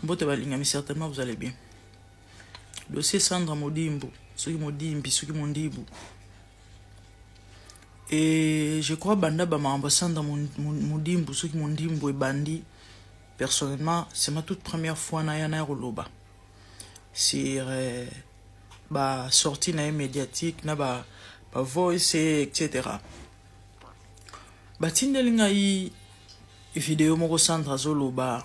Mbote balingami, certainement vous allez bien. Dossier Sandra Modimbu, soki Modimbi, soki Mondibu. Et je crois banda ba makambo Sandra Modimbu, soki Mondimbu ebandi. Personnellement, c'est ma toute première fois na yana koloba sur ba sortie na ye médiatique na ba ba voice etc. Batindeli ngai video moko Sandra azoloba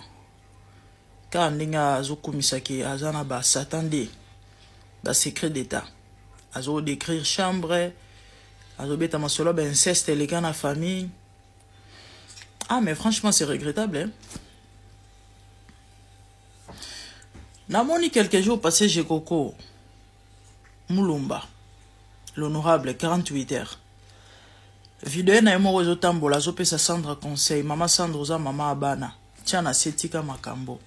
kaka ndenge azokumisaki aza na ba satan de ba secret d'état, azo décrire chambre, azobeta masolo ba inceste eleka na famille. Ah mais franchement c'est regrettable hein? Namoni quelques jours passés Jekoko Mulumba, l'honorable 48 heures. Video na ye moko ezotambola, azopesa Sandra conseil. Mama Sandra, oza mama ya bana, tia na se, tika makambo.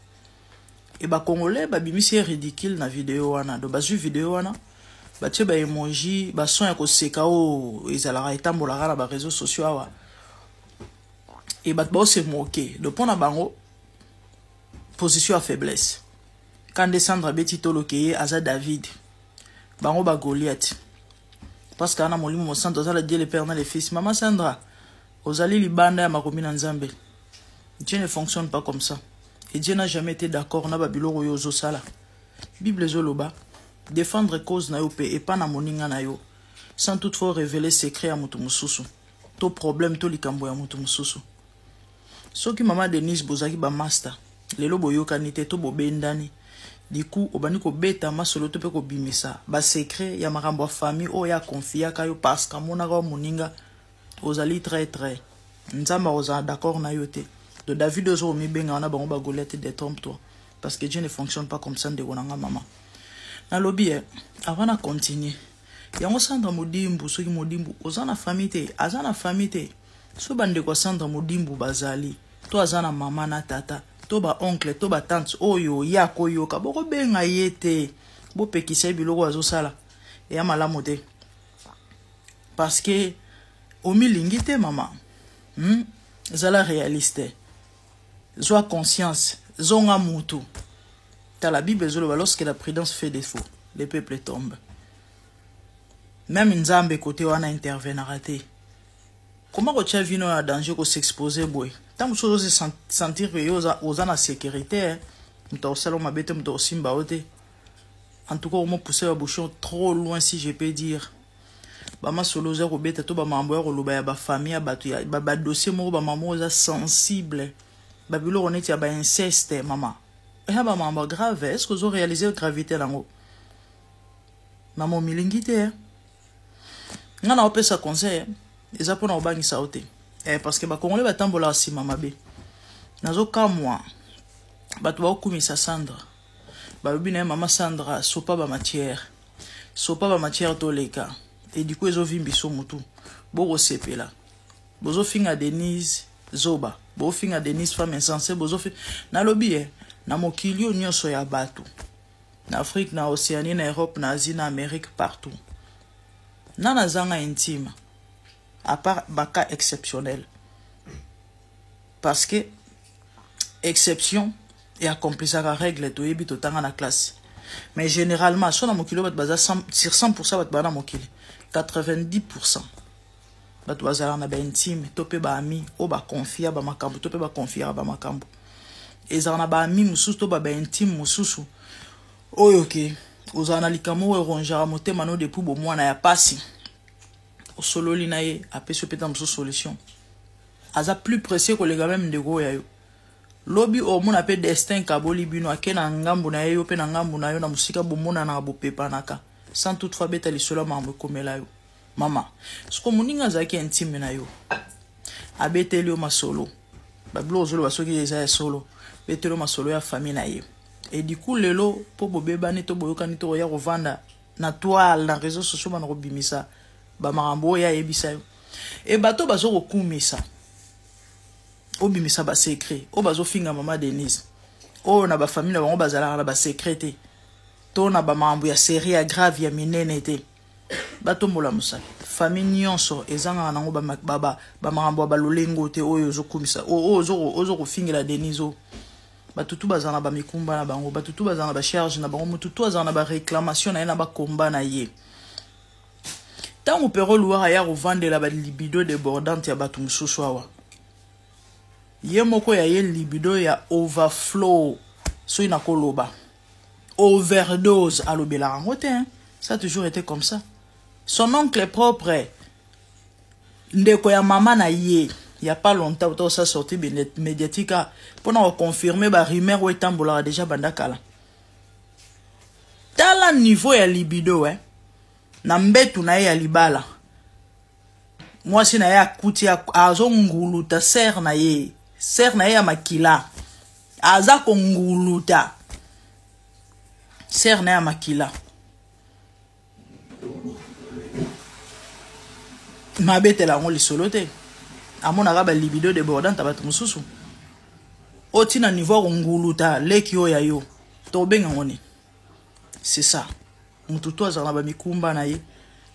E ba Congolais babimisi ye ridicule na video wana. Do bazwi video wana, batie ba emoji, ba son ya koseka oyo ezalaka etambolaka na ba réseaux sociaux awa. E bato bao se moquer. Do mpona bango position ya faiblesse. Kande Sandra beti toloke ye aza David. Bango ba Goliath. Parce que ana molimo mosantu aza la Dieu le Père na le Fils. Mama Sandra, ozali libanda ya makomi na Nzambe. Dieu ne fonctionne pas comme ça. Et Dieu n'a jamais été d'accord na ba biloko yo ozosala. Bible ezoloba défendre cause na yo pe epa na moninga na yo sans toutefois révéler secret ya mutu mosusu to problème to likambo ya mutu mosusu. Soki mama Denise bozalaki ba master, lelo boyokani te to bobendani, du coup obandi kobeta masolo to pe kobimisa ba secret ya makambo ya famille oyo akonfiaka yo parce que amonaka yo moninga ozali très très Nzambe akozala d'accord na yo te. Donc David ozo komibenga wana bango ba Goliath, détrompe-toi parce que Dieu ne fonctionne pas comme ça. Ndeko na nga mama, nalobi avant na continuer yango, Sandra Modimbu, soki Modimbu oza na famille te, aza na famille te, so bandeko ya Sandra Modimbu bazali to aza na mama na tata to ba oncle to ba tante oyo ye akoyoka, bokobenga ye te, bopekisa ye biloko azosala eya malamu te parce que omilingi te mama. Zala réaliste, zwa conscience, zonga mutu. Ta la Bible ezoloba, lorsque la prudence fait défaut, le peuple tombe. Même Nzambe côté wana intervenara te. Comment kotia vino na danger, ko s'exposer boye? Ntango mosusu ozo sentir que yo oza na sécurité, moto akosala mabe te, moto akosimba yo te. En tout cas omo pousser ba bouchon trop loin, si je peux dire. Bamasolo oza kobeta to bamambo ya koloba ya bafamille ya bato ya badossier moko, bamambo oza sensible, babiloko neti ya bainceste mama, eya bamambo grave. Est ce que ozo réaliser gravité nango mama? Omilingi te. Nga na opesa conseil eza mpona kobangisa yo te, parce que bakongole batambolaka nsima mabe. Nazokamwa bato baokumisa Sandra, balobi na ye mama Sandra sopa bamatière, sopa bamatière toleka. E du coup ezovimbiso motu, bokosepela, bozofinga Denise zoba, bofinga Denise femme insensé, bozofi. Nalobi na mokili oyo nyonso ya bato, na Afrique, na Océanie, na Europe, na Asie, na Amérique, partout, na nazanga intime à part bacas exceptionnel, parce que exception eaccomplissaka règle, toyebi, totanga na classe. Mais généralement so na mokili oyo bato baza sur 100%, bato baa na mokili 90% bato bazalaka na baintime to mpe baami oyo bakonfia bamakambo to mpe bakonfiaka bamakambo. Ezalaka na baami mosusu to babaintime mosusu oyo ke ozala na likambo oyo erongeaka motema no depuis bomwana ya pasi, osololi na ye, apesi yo mpe ta mosusu solution, aza plus précieux koleka meme ndeko oyo ya yo. Lobi omona mpe destin kaboli bino, ake na ngambu na ye, yo mpe na ngambu na yo na mosika, bomonanaka, bopepanaka sans toutefois beta lisolo ya makambo ekomela yo mama. Soko moninga azalaki intime na yo, abeteli yo masolo, babiloko ozoloba soki eza ya solo, beteli yo masolo ya famille na ye, e du coup lelo mpo bobebani to boyokani to oya kovanda na toile, na réseau sociaux, bana kobimisa bamakambo oyo ayebisa yo. E bato bazo kokumisa obimisa basecret oyo, bazofinga mama Denise oyo na bafamille na bango bazalaka na basecret te to na bamakambo ya série ya grave ya minene te, batombola mosala. Famille nyonso ezangaka nango bamakambo ya balolengo te oyo ozokumisa, oyo ozo kofingela Denise oyo. Bato tu bazala na bamikumba na bango, bato tu bazala na bacharge na bango, motu tu azala na baréclamation na ye na bakomba na ye. Ntango Pero Luwara aya kovandela balibido débordante ya bato mosusu awa, ye moko ya ye libido ya overflow, soki nakoloba overdose, alobelaka yango te, hein? Ça a toujours été comme ça. Son oncle propre, ndeko ya mama na ye, y a pas longtemps oto sa sortie médiatique mpona koconfirme barumeur oyo etambolaka déjà banda kala. Tala niveau ya libido, eh? Na mbetu na ye ya libala, mwasi na ye akuti azonguluta sœur na ye, sœur na ye ya makila, aza konguluta sœur na ye ya makila. Mabetela yango lisolo te, amonaka balibido débordante ya bato mosusu oyo ntina niveau ya konguluta leki oyo ya yo, tobenga yango nini? C'est ça. Motu to azala na bamikumba na ye,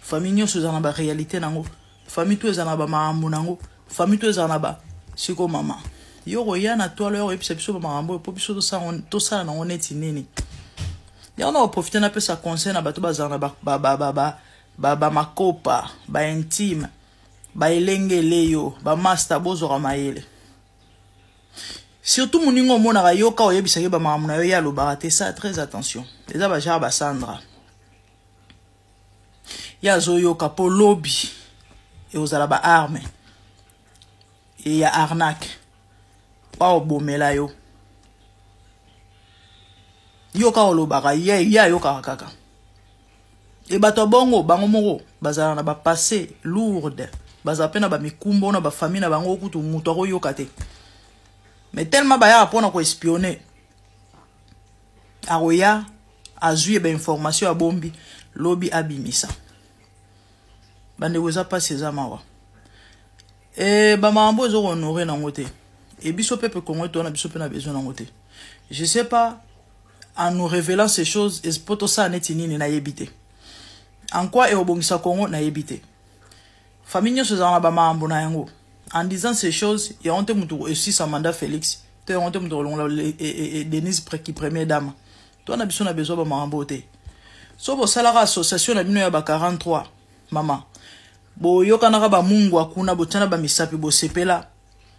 famille nyonso ezala na baréalité nango, famille to ezala na bamakambo nango, famille to ezala na ba. Siko mama, yo koya na toile oyo koyebisa biso bamakambo oyo mpo biso tosala nango neti nini? Yango na koprofite, napesa conseil na bato bazala na bamakopa, baintime, baelengele yo bamaster, bozwaka mayele. Surtout moninga omonaka yoka oyebisaki bamakambo na yo, ye alobaka te, ça, très attention. Eza bagenre basandra, ye azoyoka mpo lobi ekozala baarme ya arnaque pa obomela yo. Yoka olobaka, ye ye ayokaka kaka. E bato ya bongo, bango moko bazala na bapassé lourde, bazala mpe na bamikumba na bafamille na bango, kutu moto akoyoka te. Mais tellement bayaka mpona koespionner, akoya azwi ye bainformation, abombi, lobi abimisa. Bandeko, eza mpasi, eza mawa. E bamakambo ezokohonore nango te. E biso peuple congolais, towana biso mpe na besoin nango te. Je sais pas, en nous révélant ces choses, mpo tosala neti nini, nayebi te. En quoi ekobongisa Congo, nayebi te. Famille nyonso ezala na bamakambo na yango. En disant ces choses, yango te motu esisa mandat Félix te, yango te motu kolongola Denise ki première dame. To na biso na besoin bamakambo te. So bosalaka association na bino ya ba 43 mama, boyokanaka bamungwa kuna, botiana bamisapi, bosepela,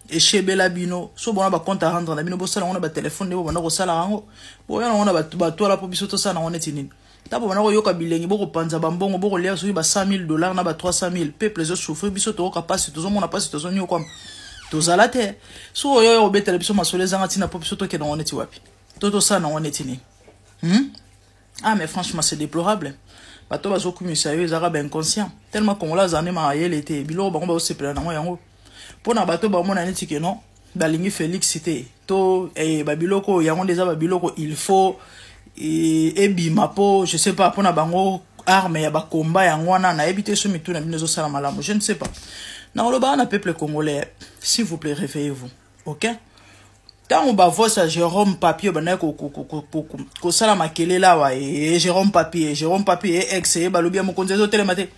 eshebela bino. So bona bacompte à rendre na bino, bosala yango na batelefone nde bobanda kosala yango, boya nango na batwala mpo biso tosala yango neti nini? Ntango bobanda koyoka bilengi, bokopanza bambongo, bokolia soki ba 100 000 $ na ba 300 000. Peuple ezosouffrir, biso toyoka mpasi, tozomona mpasi, tozoniokwama, tozala te. So oyo oyo obetela biso masolo ezanga ntina, mpo biso tokende yango neti wapi to tosala nango neti nini, Ah mais franchement, c'est déplorable. Bato bazokumisa yo ezalaka bainconscient, tellement Congolais aza nde mayele te. Biloko bango bazosepela nango yango mpona bato bamona neti ke non, balingi Félix te to babiloko yango nde eza babiloko il faut ebima mpo, je sais pas, mpona bango arme ya bakomba yango wana. Nayebi te so mitu na bino ezosala malamu, je ne sais pas. Nakolobaka na peuple congolais, s'il vous plaît, réveillez-vous, ok? Ntango bavoice ya Jérôme Papier bandaki kosala makelele awa, e Jérôme Papier, Jérôme Papier e ex ye, balobi ya mokonzi ezotelema te,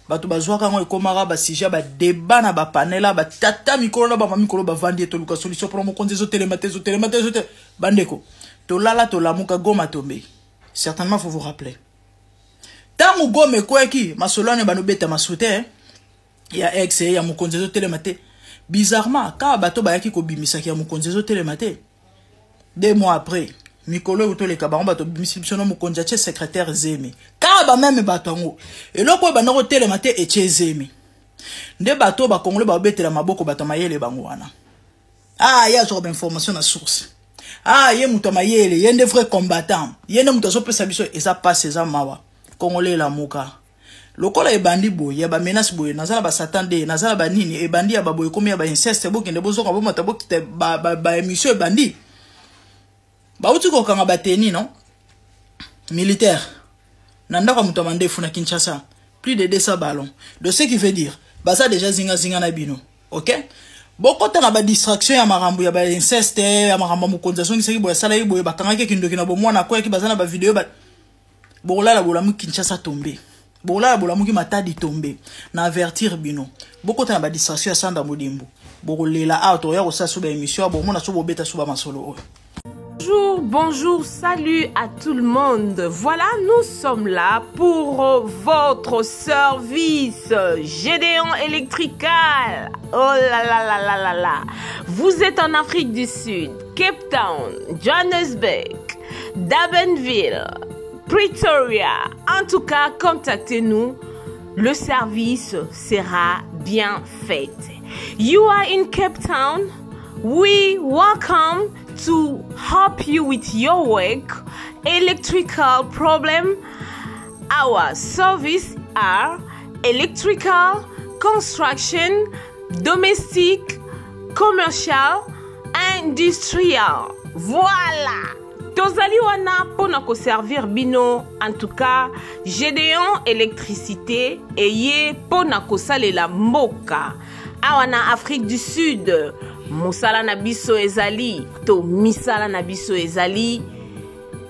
bato bazwaka yango, ekomaka basujet badébat na bapanela, batata mikolo na bama mikolo bavandi ye, toluka solution mpona mokonzi ezotelema te, ezotelema te, ezote. Bandeko, tolala, tolamuka, Goma tombe. Certainement faut vous rappeler, ntango Goma ekweki, masolo wana banobeta masu te ya ex ya mokonzi ezotelema te. Bizarrement, kaka bato bayaki kobimisaki ya mokonzi ezotelema te, 2 mois après, mikolo oyo toleka, bango bato bimisi biso no mokonzi atie secrétaire zemi. Kaka bameme bato yango, eloko oyo banda kotelema te etie zemi. Nde bato oyo bakongole babetela maboko, bato mayele bango wana. Ah, ye azwaka bainformation na source. Ah, ye moto ya mayele, ye nde vrai combattant, ye nde moto azopesa biso. Eza pasi, eza mawa. Congolais, elamuka. Lokola ebandi boye ya bamenace boye, naza na basatan de, naza na banini, ebandi ya baboye, ekomi ya bainceste. Bokende, bozoka, bomata, bokita, baémission ba ebandi. Bauti kokanga bateni non militaire na ndako ya moto ya mandefu na Kinshasa, plus de 200 ballons. Donc ce qui veut dire baza déjà zingazinga na bino, ok? Bokɔta na badistraction ya makambo ya bainceste, ya makambo ya mokonzi azongisaki boye, asalaki boye, bakangaki kindoki na bomwana, akweyaki, baza na bavideo ba... Bokolala, bolamuki, Kinshasa tombe. Bokolala, bolamuki, Matadi tombe. Na avertir bino, bokɔta na badistraction ya Sandra Modimbu, bokolela. Awa tokoya kosala so baémission, bomona so bobeta so bamasolo oyo. Bonjour, bonjour, salut à tout le monde. Voilà, nous sommes là pour votre service Gédéon Electrical. Oh là là là là là là. Vous êtes en Afrique du Sud, Cape Town, Johannesburg, Durbanville, Pretoria. En tout cas, contactez-nous. Le service sera bien fait. You are in Cape Town. We welcome to help you with your work, electrical problem. Our service are electrical, construction, domestic, commercial, industrial. Voilà. Tozali wana pona ko servir bino en tout cas Gédéon électricité eye pona kosalela mboka awa na Afrique du Sud mosala na biso ezali to misala na biso ezali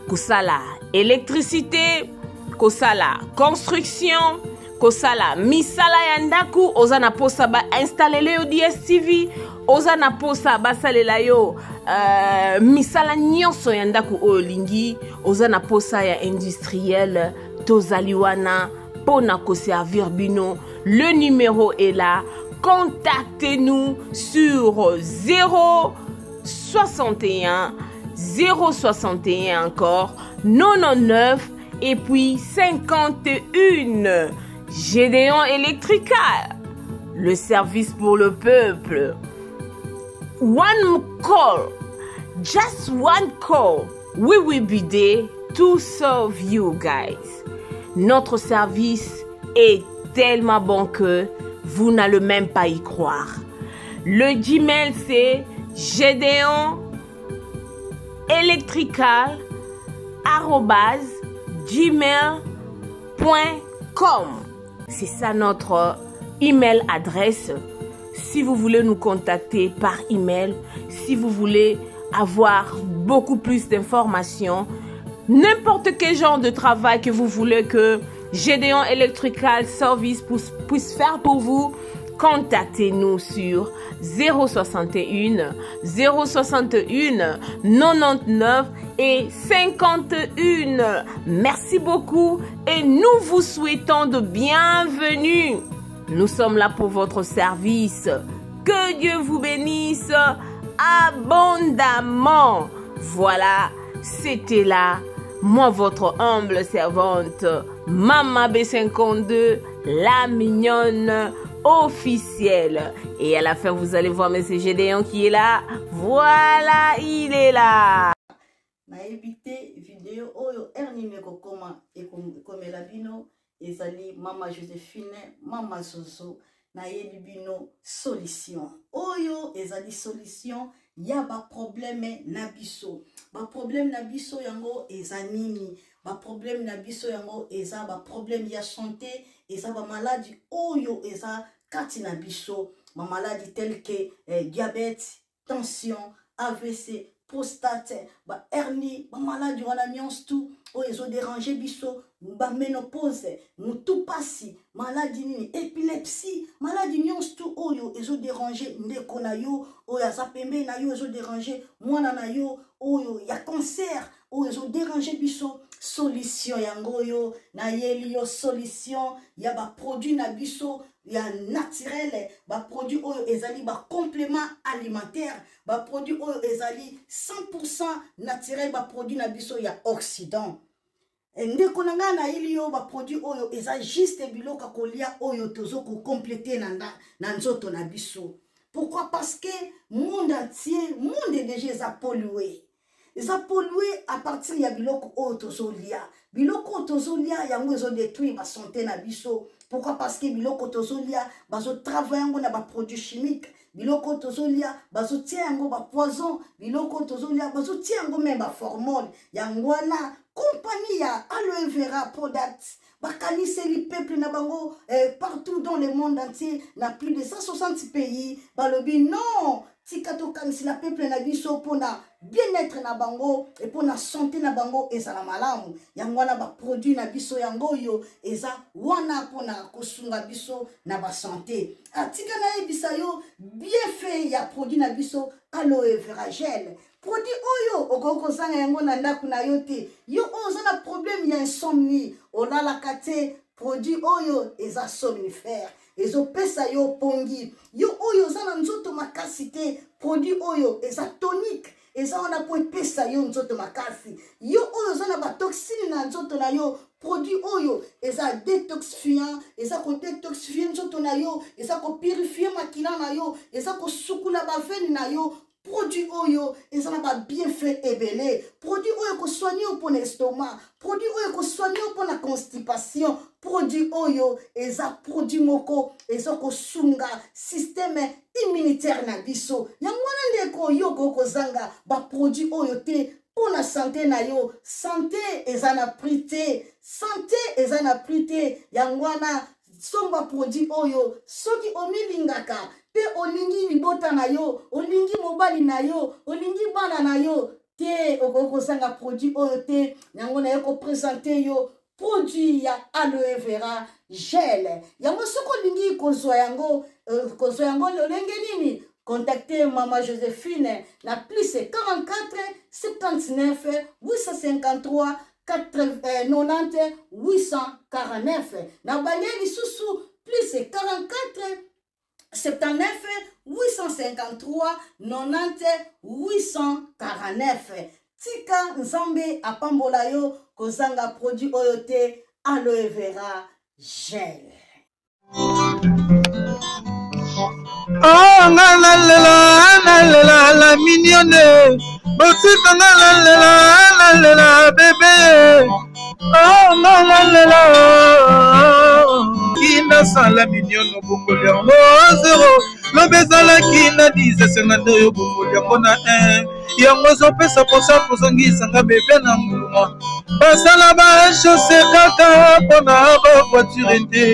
kosala électricité kosala construction kosala misala ya ndako oza na posa bainstalele yo dstv oza na posa basalela yo misala nyonso ya ndako oyo olingi oza na posa ya industriel tozali wana mpo na koservir bino le numéro est là contactez-nous sur 0 61 061 encore 99 et puis 51. Gédéon Electrical, le service pour le peuple. One call, just one call, we will be there to serve you guys. Notre service est tellement bon que vous n'allez même pas y croire. Le Gmail, c'est Gédéon Electrical gmail.com. C'est ça notre email adresse. Si vous voulez nous contacter par email, si vous voulez avoir beaucoup plus d'informations, n'importe quel genre de travail que vous voulez que Gédéon Electrical Service puisse faire pour vous, contactez-nous sur 061 061 99 et 51. Merci beaucoup et nous vous souhaitons de bienvenue. Nous sommes là pour votre service. Que Dieu vous bénisse abondamment. Voilà, c'était là, moi votre humble servante, Mama B52, la mignonne officielle. Et à la fin, vous allez voir Monsieur Gédéon qui est là. Voilà, il est là. Nayebi te video oyo heure nini ekokoma ekomela bino ezali mama Josephine mama Zozo nayeli bino solution oyo ezali solution ya ba problème na biso ba problème na biso yango eza nini ba problème na biso yango eza ba problème ya santé eza ba maladi oyo eza kati na biso ba maladi tel que eh, diabète tension avc prostate ba hernie ba maladi wana nyonso tu oyo ezoderange biso ba ménopause mutu pasi maladi nini epilepsie maladi nyonso tu oyo ezoderange ndeko na yo oyo aza pembeni na yo ezoderange mwana na yo oyo ya cancer oyo ezoderange biso solution yango oyo nayeli yo solution ya baproduit na biso ya naturel baproduit oyo ezali bacomplément alimentaire baproduit oyo ezali 100% naturel baproduit na biso ya occident eh, ndeko na ngai nayeli yo baproduit oyo eza juste biloko ya kolia oyo tozo kocomplete na, na nzoto na biso pourquoi parce que monde entier monde deja eza polue eza polue à partir ya biloko oyo tozolia biloko oyo tozolia yango ezodetruire basante na biso pourquoi parce que biloko tozolia bazotravaille yango na baproduit chimique biloko oyo tozolia bazotia yango bapoison biloko oyo tozolia bazotia yango meme baformole yango wana kompani ya aloe vera product bakaniseli peuple na bango eh, partout dans le monde entier na plus de 160 pays balobi non. Tika tokanisela peuple na biso mpona bien-être na bango e mpona sante na bango ezala malamu. Yango wana baproduit na biso yango oyo eza wana mpona kosunga biso na basante. Atika nayebisa yo bienfait ya produit na biso aloe vera gel. Produit oyo okoki kozanga yango na ndako na yo te. Yo oyo oza na problème ya insomnie, olalaka te, produit oyo eza somnifère, ezopesa yo pongi. Yo oyo oza na nzoto makasi te, produit oyo eza tonique, eza wana mpo epesa yo nzoto makasi. Yo oyo oza na batoxine na nzoto na yo, produit oyo eza detoxifiant, eza kodetoxifie nzoto na yo, eza kopurifie makila na yo, eza kosukula bavene na yo. Produit oyo eza na ba bienfait ebele. Produit oyo ekosoigne yo mpona estomac, produit oyo ekosoigne yo mpona constipation. Produit oyo eza produit moko eza kosunga système immunitaire na biso. Yango wana ndeko, yo okoki kozanga ba produit oyo te mpona sante na yo. Sante eza na prix te, sante eza na prix te. Yango wana somba produit oyo soki omilingaka mpe olingi libota na yo, olingi mobali na yo, olingi bana na yo te, okoki kozanga produit oyo te. Yango naye kopresente yo produit ya aloe vera gel. Yango soki olingi kozwa yango, kozwa yango lolenge nini? Contactez Mama Joséphine na plus 44 79 853 90 849. Na bande lisusu plus 44 79 853 90 849. Tika Nzambe apambola yo, kozanga produit oyo te, aloe vera gel. Oh, nga nalela, nalela la mignonne, botika nga nalela, nalela bebe. Oh, nga nalela kinasala mignonne, obongoli yango zero, lobi ezalaki na 10, esenga nde oyo obongoli yango na 1. Yango ezopesa mposa kozongisa nga bebe na nguluma. Basala ba chausse kaka mpona ba voiture te.